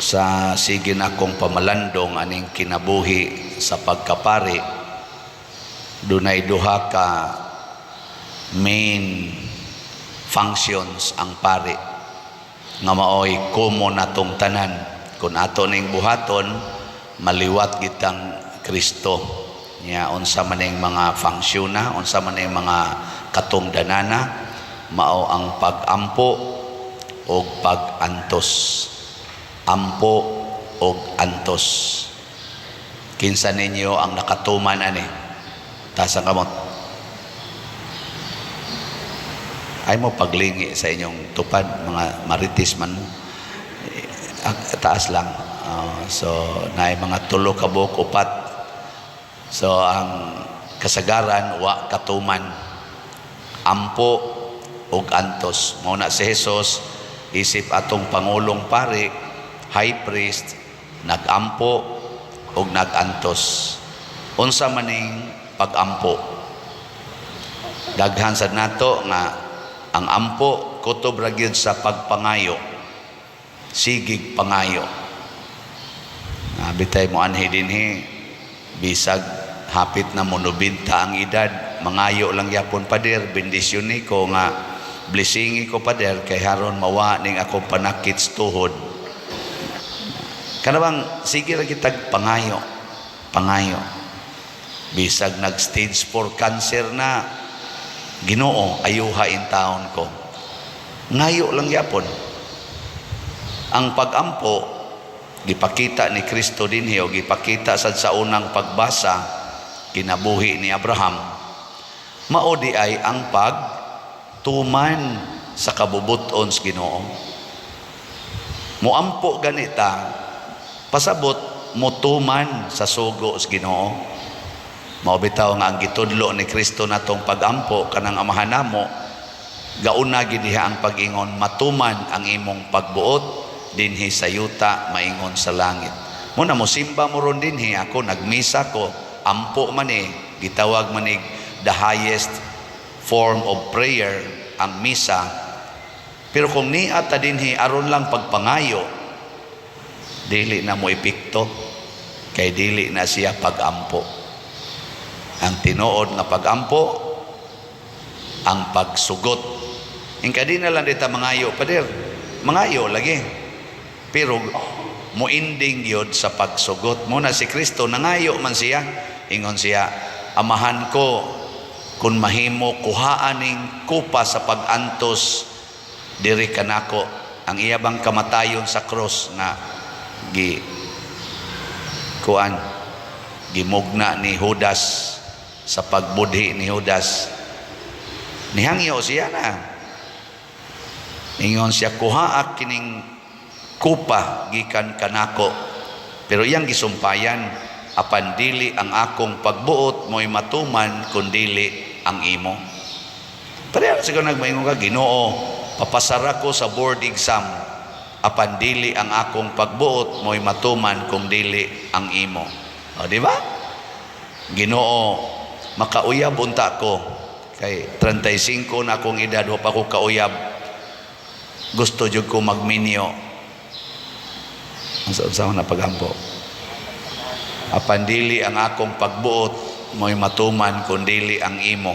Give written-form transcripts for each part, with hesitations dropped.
Sa sige nakong pamalandong aning kinabuhi sa pagkapari, dunay duha ka main functions ang pari nga maoy common natong tanan. Kung ato ning buhaton, maliwat kitang Kristo nya. Unsa man ning mga function na, unsa man ning mga katungdanana? Mao ang pag-ampo o pag-antos. Ampo og antos. Kinsa ninyo ang nakatuman ani? Taas ang kamot. Ay mo paglingi sa inyong tupad, mga maritis man mo. Eh, taas lang. So naay mga tulo ka buok, upat. So ang kasagaran wa katuman ampo og antos. Mao na si Jesus, isip atong pangulong pari, high priest, nagampo og nagantos. Unsa maning pagampo? Daghan sad nato nga ang ampo kutob ra gyud sa pagpangayo, sigig pangayo. Bitay mo anhi dinhi, bisag hapit na monobenta ang edad, mangayo lang yapon, "Pader, bendisyon ni ko nga blessingi ko, pader, kay haron mawa ning akong panakit sa tuhod." Kanabang sige ra kitag pangayo, pangayo. Bisag nag stage 4 cancer na, "Ginoo, ayuha in taon ko." Ngayo lang yapon. Ang pagampo gipakita ni Kristo dinhi o gipakita sad sa unang pagbasa, kinabuhi ni Abraham, mao di ay ang pagtuman sa kabubuton sa Ginoo. Muampo ganita, pasabot mutuman sa sugo sa Ginoo. Mao bitaw nga ang gitudlo ni Kristo natong pagampo, kanang Amahan namo, gauna gid diha ang pag-ingon, "Matuman ang imong pagbuot dinhi sa yuta maingon sa langit." Mo na mo simba mo ron dinhi, ako nagmisa ko, ampo man eh, gitawag man ig the highest form of prayer ang misa. Pero kung niya ta dinhi aron lang pagpangayo, dili na mo epekto kay dili na siya pagampo. Ang tinuod nga pagampo, ang pagsugot. Ingka di na lang dita mangayo, "Pader," mangayo lagi. Pero muinding yod sa pagsugot. Mo na si Kristo nangayo man siya. Ingon siya, "Amahan ko, kung mahimo, kuhaan ning kupa sa pag-antos diri kanako." Ang iya bang kamatayon sa cross nga gi kuan, gimugna ni Judas, sa pagbudhi ni Judas, nihangyo siya na. Ingon siya, "Kuhaa kining kupa gikan kanako." Pero iyang gisumpayan, "Apan dili ang akong pagbuot mo'y matuman kundili ang imo." Pareha siguro nagmaingon ka, "Ginoo, papasara ko sa board exam." "Apan dili ang akong pagbuot mo'y matuman kung dili ang imo." O, di ba? "Ginoo, makauyab unta ko kay 35 na akong edad, wa pa ko kauyab. Gusto jud ko magminyo." Unsa unsa na pagampo? "Apan dili ang akong pagbuot mo'y matuman kun dili ang imo."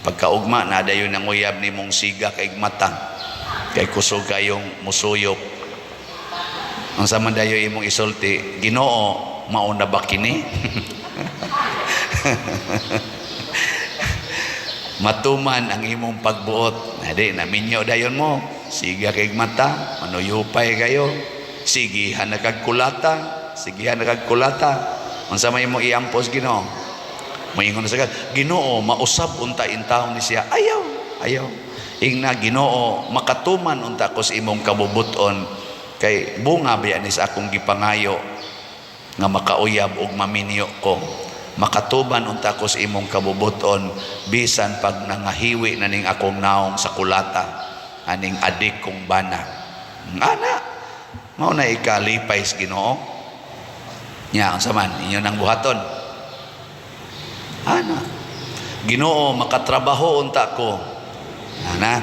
Pagkaugma na dayon ang uyab nimong siga kay mata kay kusog kayong musuyop. Unsa man dayo imong isulti? "Ginoo, mao na ba kini?" Matuman ang imong pagbuot. Adi, naminyo dayon mo. Siga kay mata, manuyupay kayo. Sigihan na kag kulata, sigihan na kag kulata. Unsa may imong iampos, Ginoo? Moingon na sa Ginoo, mausab unta intawon ni siya. Ayaw, ayaw. Ingna, "Ginoo, makatuman unta ko sa imong kabubuton kay bunga biya ni sa akong gipangayo nga makauyab og maminyo ko. Makatuman unta ko sa imong kabubuton bisan pag nangahiwi na ning akong naong sa kulata aning adik kong bana." Ana, mao na ikalipay sa Ginoo. Nya unsa man inyo nang buhaton? Ana, "Ginoo, makatrabaho unta ko." Ana,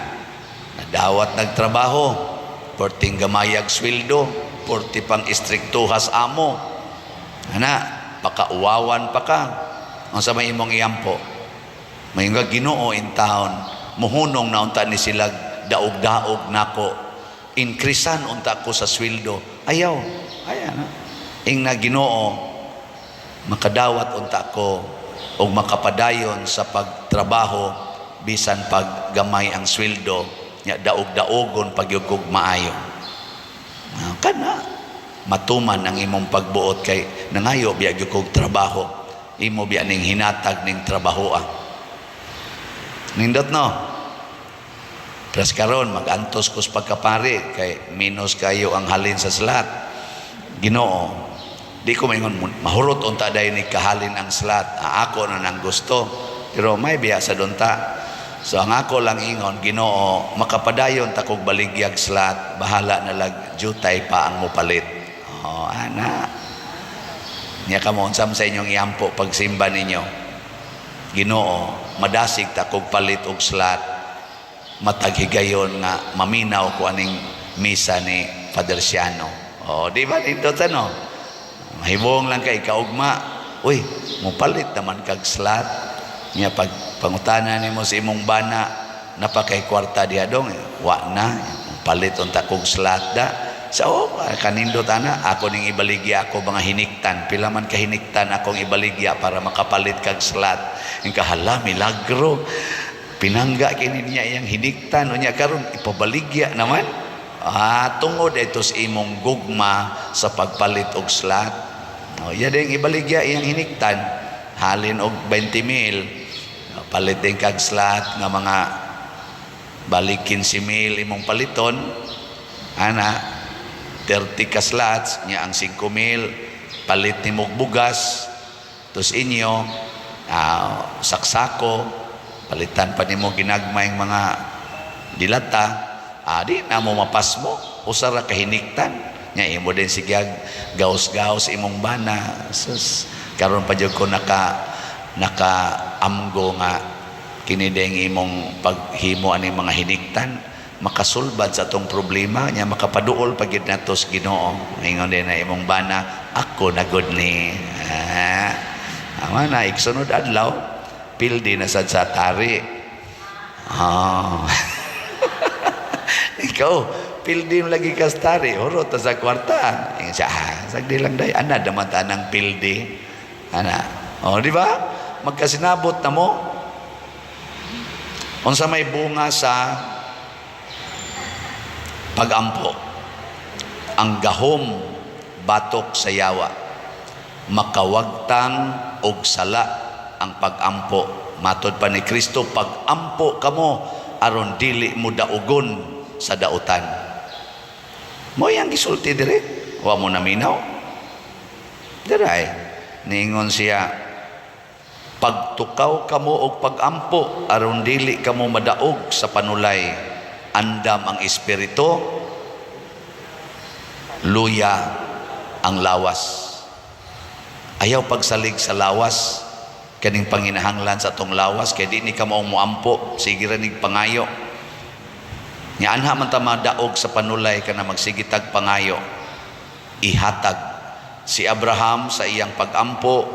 nadawat nagtrabaho, perting gamayag sweldo. Porte pang istriktuhas amo. Ana, pakauwawan pa ka. Unsa may imong iampo? May nga Ginoo in town, muhunong na unta ni sila daog-daog nako. Inkrisan unta ko sa sweldo. Ayaw. Ayaw na. Ing na Ginoo, makadawat unta ko og makapadayon sa pagtrabaho bisan pag gamay ang sweldo nya, daog-daogon pag kog maayo. Ah, kana matuman ang imong pagbuot kay nangayo biya gyud kog trabaho, imo biya ning hinatag ning trabahoa. Nindot, no? Pras karon magantos ko sa pagkapari kay minus kayo ang halin sa slot. Ginoo, di ko maingon mahurot unta dahil ni kahalin ang slot. Ah, ako na nang gusto. Pero may biya sa dunta. So ang ako lang ingon, Ginoo, makapadayon ta kog baligyag slot, bahala na lag jutay pa ang mopalit. Oh, ana. Nya kamo, unsam sa inyong iampo pagsimba ninyo? Ginoo, madasig ta kog palit og slot, matag higayon nga maminaw ko aning misa ni Father Siano. Oh, di ba dito no? Mahibong lang kay kaugma. Uy, mupalit naman kag slot. Nya pag pangutana nimo sa imong bana, napakay kwarta diha dong, wa na, palit unta kog slot da. Sa oh, kanindot ana, ako ning ibaligya ako mga hiniktan. Pila man ka hiniktan akong ibaligya para makapalit kag slot? Ing kahala, milagro. Pinangga kini niya iyang hiniktan, unya karon ipabaligya naman. Ah, tungod ito sa imong gugma sa pagpalit og slot. Oh, iya ding ibaligya iyang hiniktan. Halin og 20 mil. Palit din kag slot nga mga balik 15 mil imong paliton. Ana, 30 ka slots, nya ang 5 mil, palit nimo og bugas, tos inyo, saksako, palitan pa nimo ginagmayng mga dilata, di na mo mapasmo, usa ra ka hiniktan. Nya imo din sigyag gaos-gaos imong bana. Sus, karon pa jud ko naka amgo nga kini ding imong paghimo ani mga hiniktan makasulbad sa atong problema nya, makapaduol pa gyud nato sa Ginoo. Ingon din na imong bana, ako na gud ni. Ah, ama na iksunod adlaw pildi na sad sa tari. Ah. Ikaw, pildi mo lagi ka sa tari, hurot ta sa kwarta. Ingon siya, ah, sagdi lang day, ana naman tanang pildi. Ana. O, di ba? Magkasinabot na mo. Unsa may bunga sa pagampo? Ang gahom batok sa yawa. Makawagtang og sala ang pagampo. Matod pa ni Kristo, "Pagampo kamo aron dili mo daugon sa dautan." Mo yang gisulti dire, wa mo naminaw. Diray, niingon siya, "Pagtukaw kamo og pagampo aron dili kamo madaog sa panulay. Andam ang espiritu, luya ang lawas." Ayaw pagsalig sa lawas, kaning panginahanglan sa atong lawas kay di ni ka maong moampo, sige ra nig pangayo. Nya anha man ta madaog sa panulay kana magsigitag pangayo. Ihatag si Abraham sa iyang pagampo,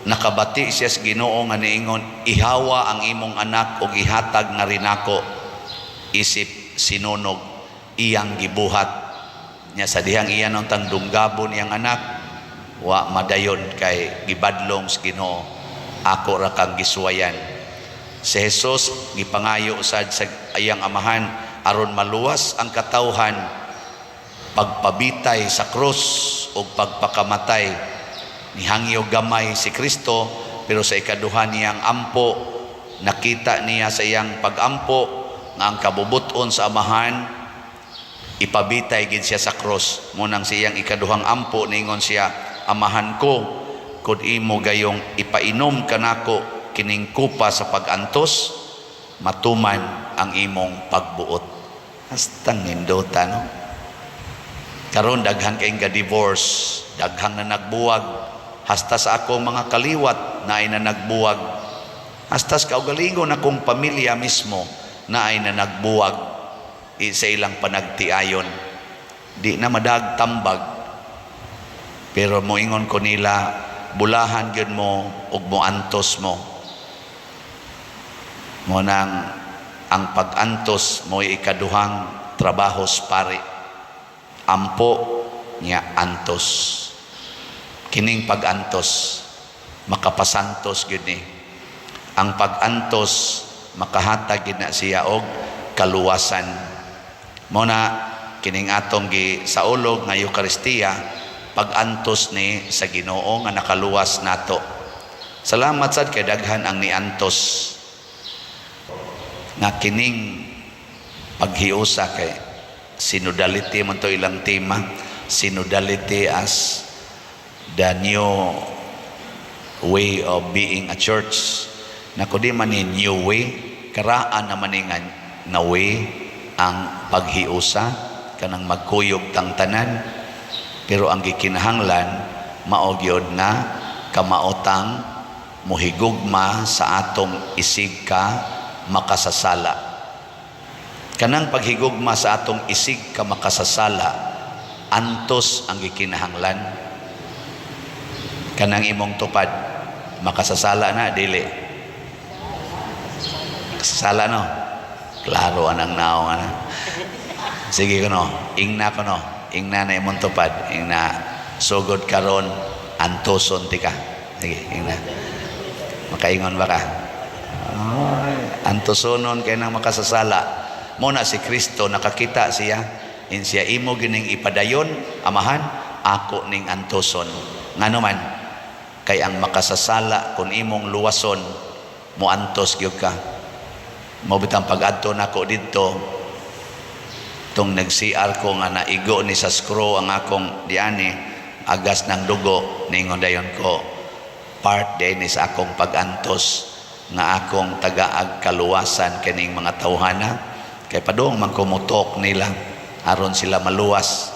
nakabati siya sa Ginoo nga niingon, "Ihawa ang imong anak og ihatag nga rinako isip sinunog." Iyang gibuhat nya sa dihang iya tang dunggabon iyang anak, wa madayon kay gibadlong sa Ginoo, "Ako ra kang gisuwayan." Si Jesus gipangayo sad sa iyang Amahan aron maluwas ang katawhan pagpabitay sa krus o pagpakamatay. Nihangyo gamay si Kristo, pero sa ikaduha niyang ampo, nakita niya sa iyang pagampo nga ang kabubuton sa Amahan ipabitay gid siya sa krus. Munang sa iyang ikaduhang ampo ningon siya, "Amahan ko, kung imo gayong ipainom kanako kining kupa sa pagantos, matuman ang imong pagbuot." Hastang nindota, no? Karon daghan kay ga divorce, daghang na nagbuwag, hasta sa akong mga kaliwat na ay na nagbuwag, hasta sa kaugalingon akong pamilya mismo na ay na nagbuwag sa ilang panagtiayon. Di na madag tambag. Pero moingon ko nila, bulahan gyud mo ug moantos mo. Mo nang ang pag-antos mo ikaduhang trabaho sa pari. Ampo niya, antos. Kining pag-antos makapasantos gyud ni. Ang pag-antos makahatag gyud na siya og kaluwasan. Mo na kining atong gi saulog nga Eukaristiya, pag-antos ni sa Ginoo nga nakaluwas nato. Salamat sad kay daghan ang niantos nga kining paghiusa kay synodality man to ilang tema, synodality as the new way of being a church. Nako, di man ni new way, karaan naman ni nga nga way ang paghiusa, kanang magkuyog tang tanan, pero ang gikinahanglan mao gyud na kamaotang mohigugma sa atong isig ka makasasala. Kanang paghigugma sa atong isig ka makasasala, antos ang gikinahanglan. Kanang imong tupad, makasasala na, dili? Kasasala, no? Klaro anang naong ana. Sige kuno, ingna kuno, ingna na imong tupad, ingna, "Sugod karon antoson tika." Sige, ingna. Makaingon ba ka? Ay, antosonon kay nang makasasala. Mo na si Kristo nakakita siya, in siya, "Imo gining ipadayon, Amahan, ako ning antoson." Ngano man? Kay ang makasasala kung imong luwason, moantos gyud ka. Mao bitang pag-adto nako didto, tong nag-CR ko nga naigo ni sa screw ang akong diani, agas ng dugo, ningon dayon ko, part din ni sa akong pag-antos nga akong tagaag kaluwasan kining mga tawhana, kay padung man kumutok nila aron sila maluwas.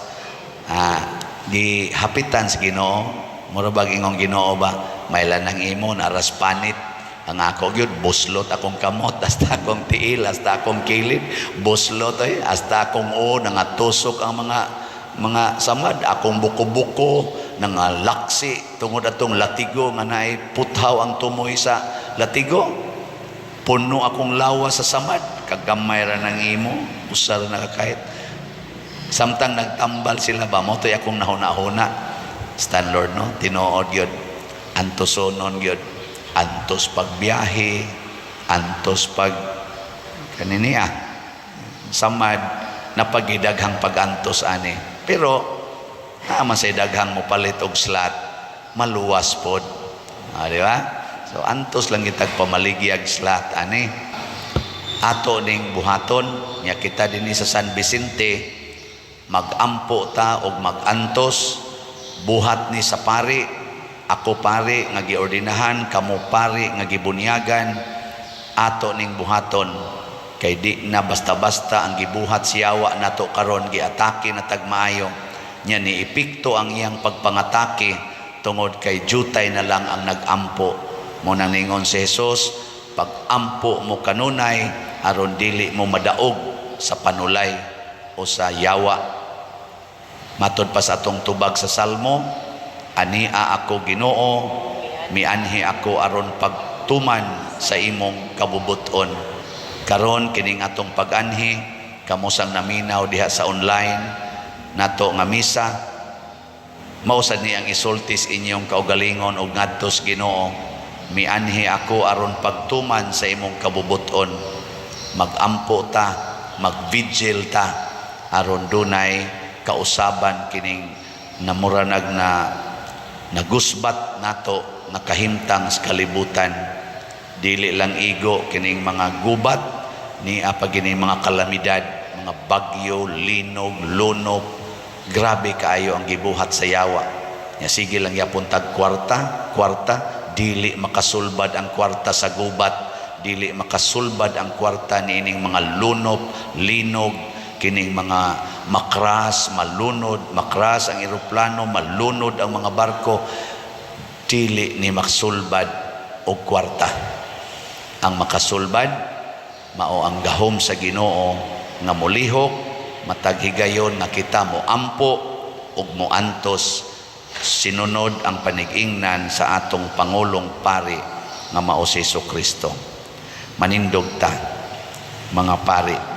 Gihapitan sa Ginoo, mura bag ingong Ginoo ba, "Maylan ang imo naras panit." Ang ako gyud, buslot akong kamot, hasta akong tiil, hasta akong kilid buslot ay, hasta akong o nangatusok ang mga samad, akong buko-buko nangalaksi tungod atong latigo nga naay puthaw ang tumoy sa latigo. Puno akong lawas sa samad. Kagamay ra ng imo, usa ra nakakahit. Samtang nagtambal sila ba mo, to'y akong nahuna-huna. Stan Lord, no? Tinuod gyud, antosonon gyud, antos pagbiyahe, antos pag kaniniya samad, napagidaghang pag-antos ani. Pero naa man say daghang mopalit og slot, maluwas pod. Di ba? So antos lang kitag pamaligyag slot ani. Ato ning buhaton nya kita dinhi sa San Vicente, magampo ta og magantos. Buhat ni sa pari. Ako pari nga giordinahan, kamo pari nga gibunyagan, ato ning buhaton kay di na basta-basta ang gibuhat siyawa nato karon. Giatake na tag maayo nya, ni epekto ang iyang pagpangatake tungod kay jutay na lang ang nagampo. Mo nang ningon si Jesus, "Pag-ampo mo kanunay aron dili mo madaog sa panulay o sa yawa." Matod pa sa atong tubag sa Salmo, "Ania ako, Ginoo, mianhi ako aron pagtuman sa imong kabubuton." Karon kining atong pag-anhi, kamo sang naminaw diha sa online nato nga misa, mao sad ni ang isultis inyong kaugalingon og ngadtos Ginoo, mianhi ako aron pagtuman sa imong kabubuton. Magampo ta, magvigil ta aron dunay kausaban kining namuranag na nagusbat nato nga kahimtang sa kalibutan. Dili lang igo kining mga gubat ni apa, kining mga kalamidad, mga bagyo, linog, lunok. Grabe kaayo ang gibuhat sa yawa nya. Sige lang yapon tag kwarta kwarta, dili makasulbad ang kwarta sa gubat, dili makasulbad ang kwarta niining mga lunop, linog, kining mga makras, malunod, makras ang eroplano, malunod ang mga barko, dili ni makasulbad og kwarta. Ang makasulbad mao ang gahom sa Ginoo nga molihok. Matag higayon nga kita mo ampo ug moantos sinunod ang panig-ingnan sa atong pangulong pari nga mao si Kristo. Manindog ta, mga pari.